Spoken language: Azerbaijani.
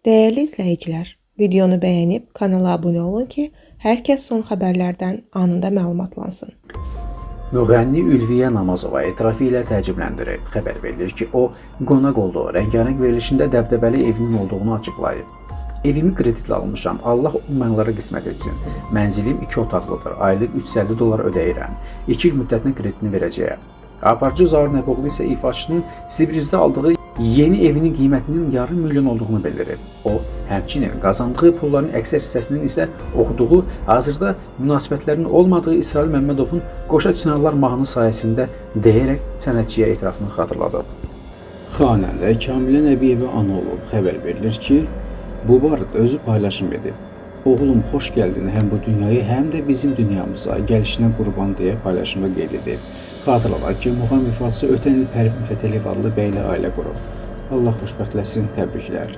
Dəyərli izləyicilər, videonu bəyənib kanala abunə olun ki, hər kəs son xəbərlərdən anında məlumatlansın. Müğənni Ülviyə Namazova etirafı ilə təəccübləndirib. Xəbər verilir ki, o, qonaq olduğu rəngarəng verilişində dəbdəbəli evinin olduğunu açıqlayıb. Evimi kreditlə almışam. Allah olmayanlara qismət etsin. Mənzilim 2 otaqlıdır. Aylıq 350 dollar ödəyirəm. 2 il müddətinə kreditini verəcəyəm. Aparıcı Zaur Nəbioğlu isə ifaçının Sibrizdə aldığı yeni evinin qiymətinin yarım milyon olduğunu bildirib. O, həmçinin qazandığı pulların əksər hissəsinin isə oxuduğu, hazırda münasibətlərinin olmadığı İsrail Məmmədovun Qoşa Çinarlar mahnı sayəsində deyərək sənətçiyə etirafını xatırladıb. Xanəndə Kamilə Nəbiyeva ana olub. Xəbər verilir ki, bu barədə özü paylaşım edib. Oğlum, xoş gəldin həm bu dünyaya, həm də bizim dünyamıza, gəlişinə qurban deyə paylaşımda qeyd edib. Xatırladaq ki, muğam ifaçısı ötən il Pərvin Fətəliyev adlı bəylə ailə qurub. Allah xoşbəxtləsin, təbriklər.